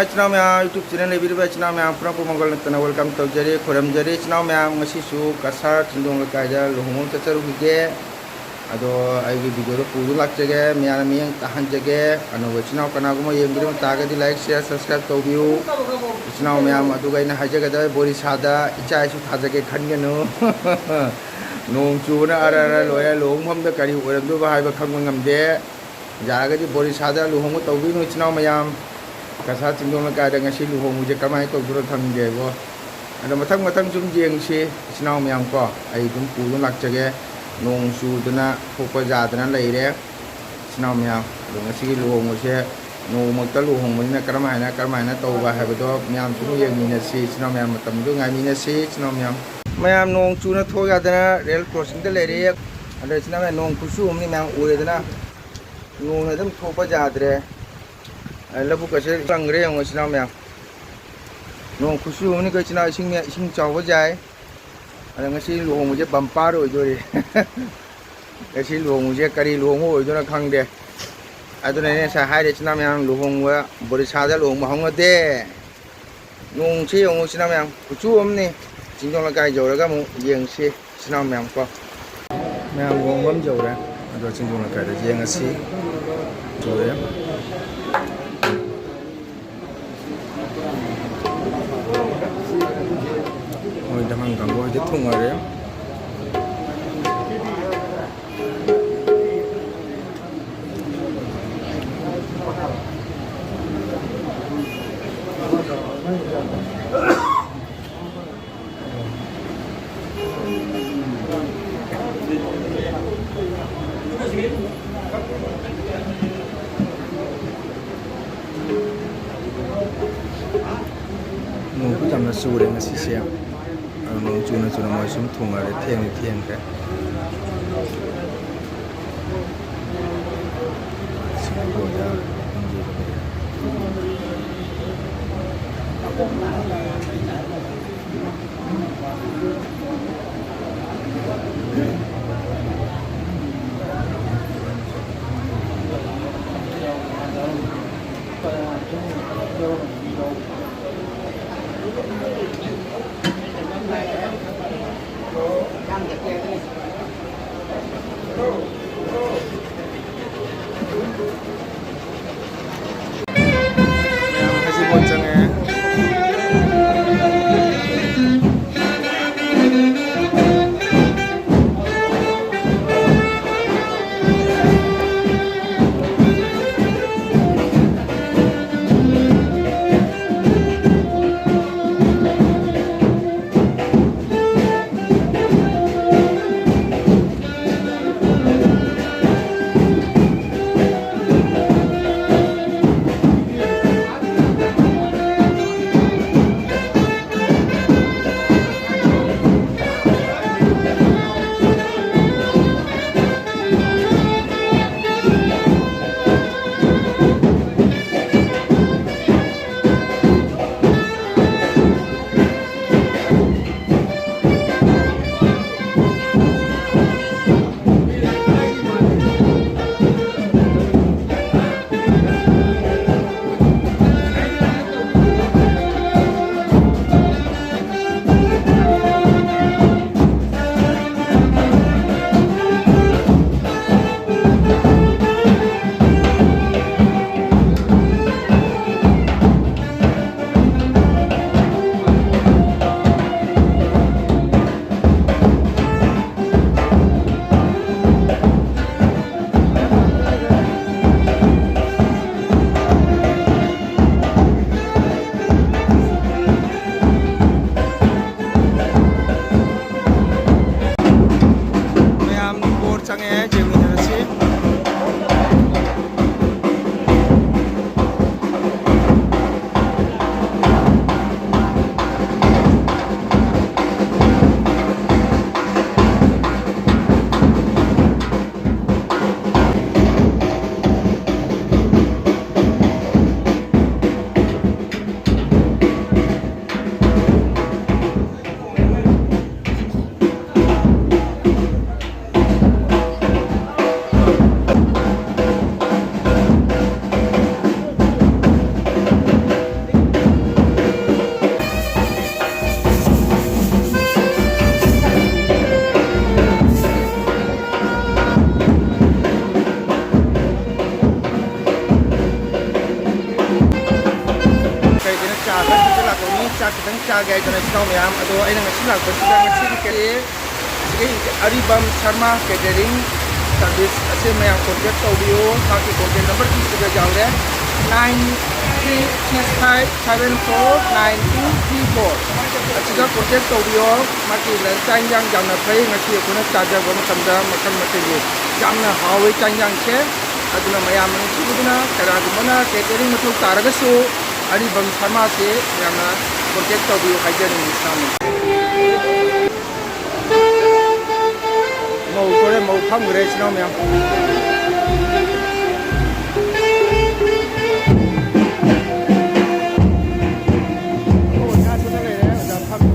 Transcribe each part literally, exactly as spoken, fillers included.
ꯏꯆꯤꯟ ꯏꯅꯥꯎ ꯃꯌꯥꯝ, YouTube channel ꯂꯩꯕꯤꯔꯤꯕ ꯏꯆꯤꯟ ꯏꯅꯥꯎ ꯃꯌꯥꯝ ꯄꯨꯝꯅꯃꯛꯄꯨ ꯃꯪꯒꯜ ꯅꯠꯇꯅ welcome ꯇꯧꯖꯔꯤ, ꯈꯨꯔꯨꯝꯖꯔꯤ꯫ ꯏꯆꯤꯟ ꯏꯅꯥꯎ ꯃꯌꯥꯝ, ꯉꯁꯤꯁꯨ ꯀꯁꯥꯔ ꯆꯤꯡꯗꯣꯡ ꯂꯩꯀꯥꯏꯗ ꯂꯨꯍꯣꯡꯕ ꯆꯠꯆꯔꯨꯈꯤꯒꯦ꯫ ꯑꯗꯣ ꯑꯩꯒꯤ video ꯗꯣ ꯄꯨꯗꯨꯅ ꯂꯥꯛꯆꯒꯦ, ꯃꯌꯥꯝꯅ ꯃꯤꯠꯌꯦꯡ ꯇꯥꯍꯟꯖꯒꯦ꯫ ꯑꯅꯧꯕ ꯏꯆꯤꯟ ꯏꯅꯥꯎ ꯀꯅꯥꯒꯨꯝꯕ ꯌꯦꯡꯕꯤꯔꯝꯕ ꯇꯥꯔꯒꯗꯤ like, share, subscribe ꯇꯧꯕꯤꯌꯨ꯫ ꯏꯆꯤꯟ ꯏꯅꯥꯎ ꯃꯌꯥꯝ, ꯑꯗꯨꯒ ꯑꯩꯅ ꯍꯥꯏꯖꯒꯗꯕ ꯕꯣꯔꯤ ꯁꯥꯗ ꯏꯆꯥ ꯏꯁꯨ ꯊꯥꯖꯒꯦ ꯈꯟꯒꯅꯨ꯫ ꯅꯣꯡ ꯆꯨꯕꯅ ꯑꯔ ꯑꯔ ꯂꯣꯏꯔꯦ꯫ ꯂꯨꯍꯣꯡꯐꯝꯗ ꯀꯔꯤ ꯑꯣꯏꯔꯝꯗꯣꯏꯕ ꯍꯥꯏꯕ ꯈꯪꯕ ꯉꯝꯗꯦ꯫ ꯌꯥꯔꯒꯗꯤ ꯕꯣꯔꯤꯁꯥꯗ ꯂꯨꯍꯣꯡꯕ ꯇꯧꯕꯤꯅꯨ ꯏꯆꯤꯟ ꯏꯅꯥꯎ ꯃꯌꯥꯝ꯫ ꯀꯁꯥꯔ ꯆꯤꯡꯗꯣꯡ ꯂꯩꯀꯥꯏꯗ ꯉꯁꯤ ꯂꯨꯍꯣꯡꯕꯁꯦ ꯀꯃꯥꯏꯅ ꯇꯧꯗꯣꯏꯅꯣ ꯈꯪꯗꯦꯕꯣ꯫ ꯑꯗꯣ ꯃꯊꯪ ꯃꯊꯪ ꯁꯨꯝ ꯌꯦꯡꯁꯤ ꯏꯆꯤꯟ ꯏꯅꯥꯎ ꯃꯌꯥꯝ ꯀꯣ꯫ ꯑꯩ ꯑꯗꯨꯝ ꯄꯨꯗꯨꯅ ꯂꯥꯛꯆꯒꯦ꯫ ꯅꯣꯡ ꯆꯨꯗꯅ ꯊꯣꯛꯄ ꯌꯥꯗꯅ ꯂꯩꯔꯦ ꯏꯆꯤꯟ ꯏꯅꯥꯎ ꯃꯌꯥꯝ꯫ ꯑꯗꯣ ꯉꯁꯤꯒꯤ ꯂꯨꯍꯣꯡꯕꯁꯦ ꯅꯣꯡꯃꯛꯇ ꯂꯨꯍꯣꯡꯕꯅꯤꯅ ꯀꯔꯝ ꯍꯥꯏꯅ, ꯀꯔꯝ ꯍꯥꯏꯅ ꯇꯧꯕ ꯍꯥꯏꯕꯗꯣ ꯃꯌꯥꯝꯁꯨ ꯑꯗꯨꯝ ꯌꯦꯡꯃꯤꯟꯅꯁꯤ ꯏꯆꯤꯟ ꯏꯅꯥꯎ ꯃꯌꯥꯝ꯫ ꯃꯇꯝꯗꯨ ꯉꯥꯏꯃꯤꯟꯅꯁꯤ ꯏꯆꯤꯟ ꯏꯅꯥꯎ ꯃꯌꯥꯝ꯫ ꯃꯌꯥꯝ ꯅꯣꯡ ꯆꯨꯅ ꯊꯣꯛ ꯌꯥꯗꯅ rail crossing ꯗ ꯂꯩꯔꯦ꯫ ꯑꯗꯣ ꯏꯆꯤꯟ ꯏꯅꯥꯎ ꯃꯌꯥꯝ, ꯅꯣꯡ ꯈꯨꯆꯨ ꯑꯃꯅꯤ ꯃꯌꯥꯝ ꯎꯔꯦꯗꯅ꯫ ꯅꯣꯡꯅ ꯑꯗꯨꯝ ꯊꯣꯛꯄ ꯌꯥꯗ꯭ꯔꯦ꯫ ꯑ, ꯂꯧꯕꯨꯛꯀꯁꯦ ꯆꯪꯈ꯭ꯔꯦ ꯌꯦꯡꯉꯣ ꯏꯆꯤꯟ ꯏꯅꯥꯎ ꯃꯌꯥꯝ꯫ ꯅꯣꯡ ꯈꯨꯆꯨ ꯑꯃꯅꯤꯀꯣ ꯏꯆꯤꯟ ꯏꯅꯥꯎ, ꯏꯁꯤꯡ, ꯏꯁꯤꯡ ꯆꯥꯎꯕ ꯌꯥꯏ꯫ ꯑꯗ ꯉꯁꯤ ꯂꯨꯍꯣꯡꯕꯁꯦ bumper ꯑꯣꯏꯗꯣꯔꯤ꯫ ꯉꯁꯤ ꯂꯨꯍꯣꯡꯕꯁꯦ ꯀꯔꯤ ꯂꯨꯍꯣꯡꯕ ꯑꯣꯏꯗꯣꯏꯅꯣ ꯈꯪꯗꯦ꯫ ꯑꯗꯨꯅ ꯑꯩꯅ ꯉꯁꯥꯏ ꯍꯥꯏꯔꯦ ꯏꯆꯤꯟ ꯏꯅꯥꯎ ꯃꯌꯥꯝ, ꯂꯨꯍꯣꯡꯕ ꯕꯣꯔꯤꯁꯥꯗ ꯂꯨꯍꯣꯡꯕ ꯍꯧꯅꯗꯦ꯫ ꯅꯣꯡꯁꯦ ꯌꯦꯡꯉꯨ ꯏꯆꯤꯟ ꯏꯅꯥꯎ ꯃꯌꯥꯝ, ꯈꯨꯆꯨ ꯑꯃꯅꯤ꯫ ꯆꯤꯡꯗꯣꯡ ꯂꯩꯀꯥꯏ ꯌꯧꯔꯒ ꯑꯃꯨꯛ ꯌꯦꯡꯁꯤ ꯏꯆꯤꯟ ꯏꯅꯥꯎ ꯃꯌꯥꯝ ꯀꯣ꯫ ꯃꯌꯥꯝ ꯂꯨꯍꯣꯡꯐꯝ ꯌꯧꯔꯦ꯫ ꯑꯗꯣ ꯆꯤꯡꯗꯣꯡ ꯂꯩꯀꯥꯏꯗ ꯌꯦꯡꯉꯁꯤ꯫ ꯌꯧꯔꯦ꯫ ꯃꯣꯏ ꯗꯃꯥꯡ ꯀꯥꯡꯕꯨ ꯍꯧꯖꯤꯛ ꯊꯨꯡꯉꯔꯦ꯫ ꯅꯣꯡꯁꯨ ꯌꯥꯝꯅ ꯆꯨꯔꯦ ꯉꯁꯤꯁꯦ꯫ ꯑꯗꯣ ꯅꯣꯡ ꯆꯨꯅ ꯆꯨꯅ ꯃꯣꯏ ꯁꯨꯝ ꯊꯨꯡꯉꯔꯦ, ꯊꯦꯡꯗꯤ ꯊꯦꯡꯈ꯭ꯔꯦ꯫ ꯆꯪꯉꯦ, ꯌꯦꯡꯃꯤꯟꯅꯔꯁꯤ꯫ ꯀꯩꯒꯤꯅꯣ ꯆꯥ ꯈꯔ ꯊꯛꯆꯜꯂꯛꯄꯅꯤ, ꯆꯥꯛ ꯈꯤꯇꯪ ꯆꯥꯒꯦ ꯍꯥꯏꯗꯅ ꯏꯆꯤꯟ ꯏꯅꯥꯎ ꯃꯌꯥꯝ꯫ ꯑꯗꯣ ꯑꯩꯅ ꯉꯁꯤ ꯂꯥꯛꯄꯁꯤꯗ ꯉꯁꯤꯒꯤ ꯀꯔꯤ ꯁꯤꯒꯤ ꯑꯔꯤꯕꯝ ꯁꯔꯃ ꯀꯦꯇꯔꯤꯡ ꯁꯥꯔꯚꯤꯁ ꯑꯁꯦ ꯃꯌꯥꯝ ꯀꯣꯟꯇꯦꯛ ꯇꯧꯕꯤꯌꯨ꯫ ꯃꯥꯒꯤ ꯀꯣꯟꯇꯦꯛ ꯅꯝꯕꯔꯁꯤ ꯁꯤꯗ ꯌꯥꯎꯔꯦ, nine three six five seven four nine two three four꯫ ꯑꯁꯤꯗ ꯀꯣꯟꯇꯦꯛ ꯇꯧꯕꯤꯌꯣ꯫ ꯃꯥꯒꯤ ꯆꯥꯛ ꯏꯟꯖꯥꯡ ꯌꯥꯝꯅ ꯐꯩ꯫ ꯉꯁꯤ ꯑꯩꯈꯣꯏꯅ ꯆꯥꯖꯕ ꯃꯇꯝꯗ ꯃꯈꯜ ꯃꯊꯦꯜꯒꯤ ꯌꯥꯝꯅ ꯍꯥꯎꯋꯤ ꯆꯥꯛ ꯏꯟꯖꯥꯡꯁꯦ꯫ ꯑꯗꯨꯅ ꯃꯌꯥꯝ ꯅꯨꯡꯁꯤꯕꯤꯗꯨꯅ ꯀꯅꯥꯒꯨꯝꯕꯅ ꯀꯦꯇꯔꯤꯡ ꯃꯊꯧ ꯇꯥꯔꯒꯁꯨ ꯑꯔꯤꯕꯝ ꯁꯔꯃꯥꯁꯦ ꯌꯥꯝꯅ ꯀꯣꯟꯇꯦꯛ ꯇꯧꯕꯤꯌꯨ ꯍꯥꯏꯖꯅꯤꯡꯏ ꯏꯁꯥꯃꯛ꯫ ꯃꯧ ꯊꯣꯛꯂꯦ, ꯃꯧ ꯐꯝꯈ꯭ꯔꯦ ꯏꯆꯤꯟ ꯏꯅꯥꯎ ꯃꯌꯥꯝ꯫ ꯑꯣ, ꯑꯣꯖꯥ ꯁꯤꯗ ꯂꯩꯔꯦ, ꯑꯣꯖꯥ ꯐꯝꯃꯤ꯫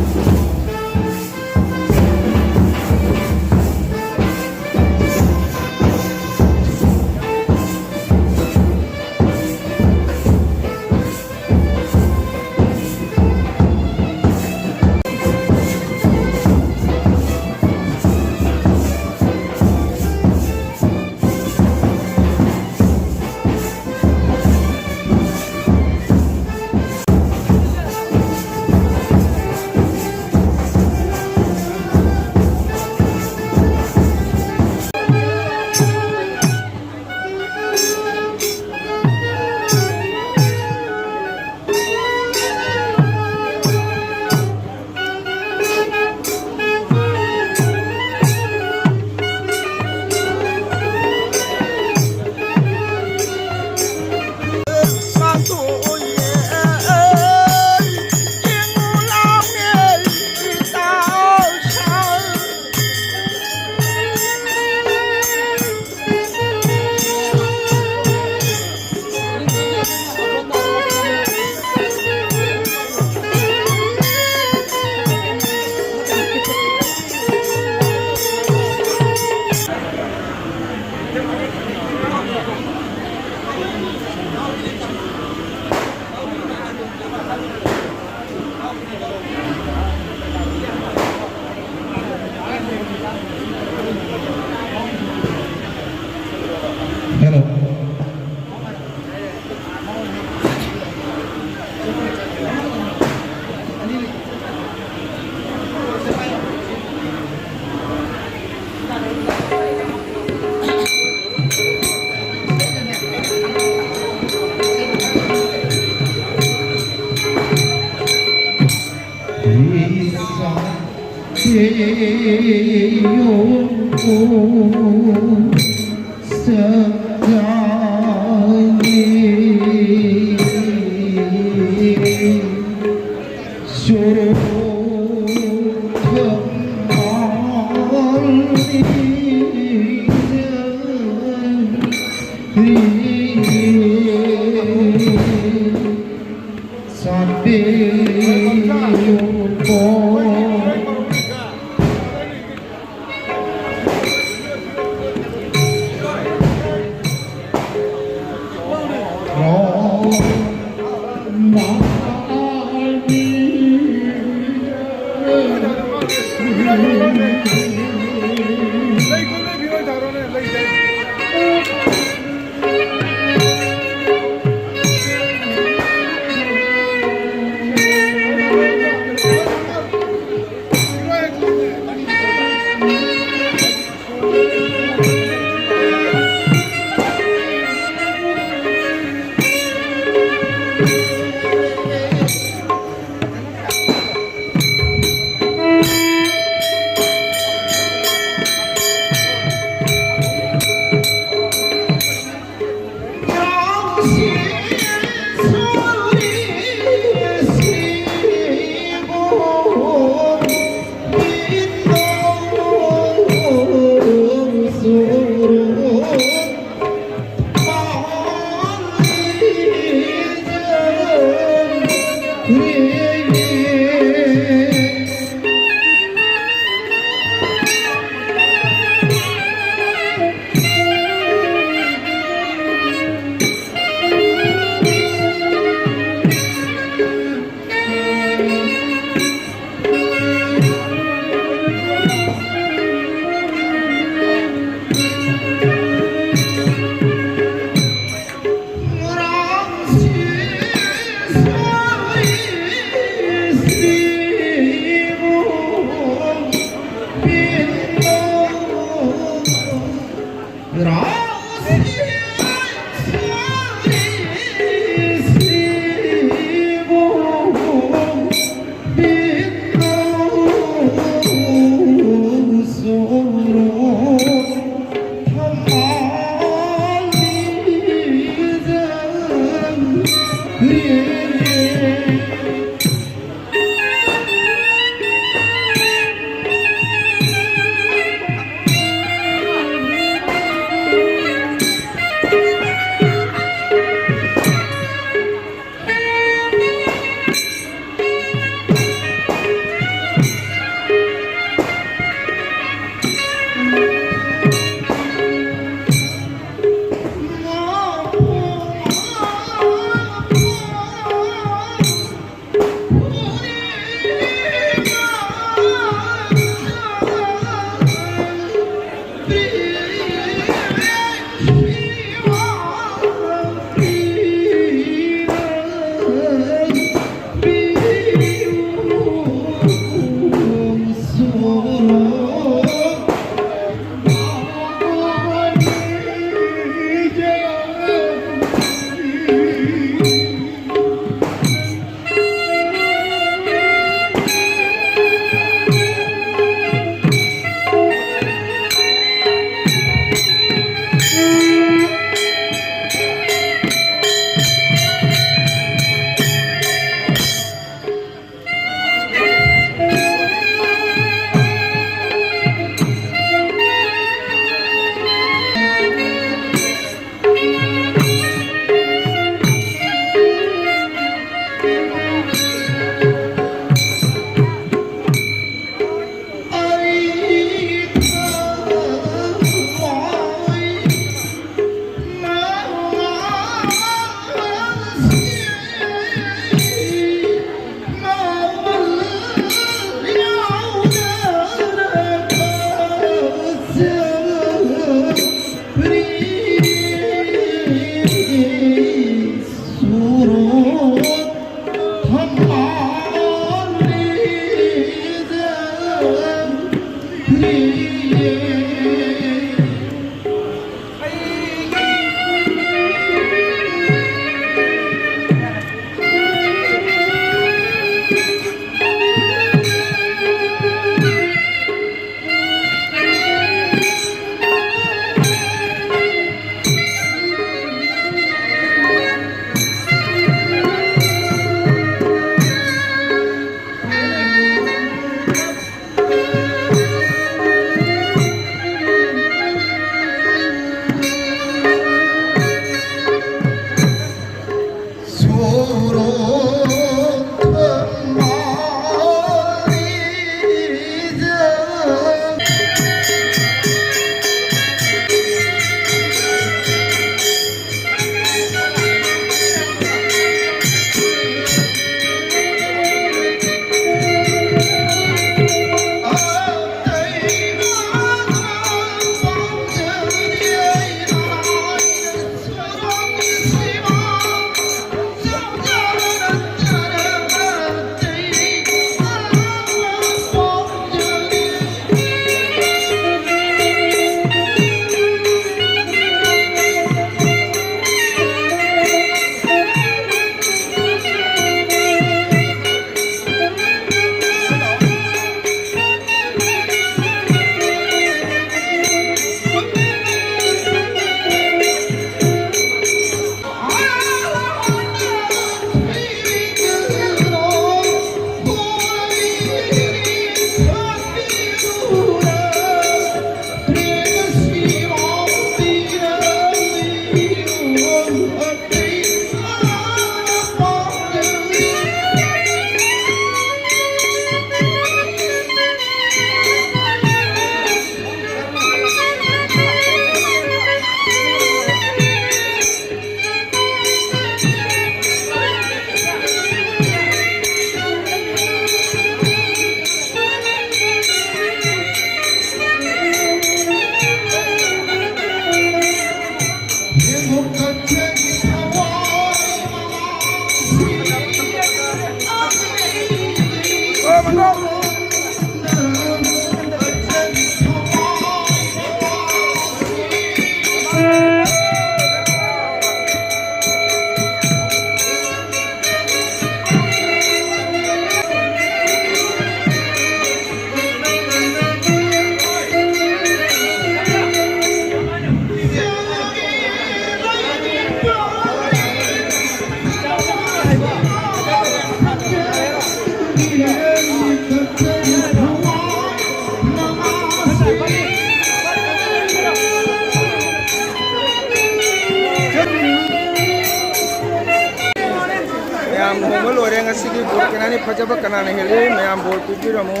ꯃꯌꯥꯝ ꯂꯨꯍꯣꯡꯕ ꯂꯣꯏꯔꯦ꯫ ꯉꯁꯤꯒꯤ ꯕꯣꯔ ꯀꯅꯥꯅꯤ ꯐꯖꯕ, ꯀꯅꯥꯅ ꯍꯦꯜꯂꯤ? ꯃꯌꯥꯝ ꯕꯣꯔ ꯄꯤꯕꯤꯔꯝꯃꯨ꯫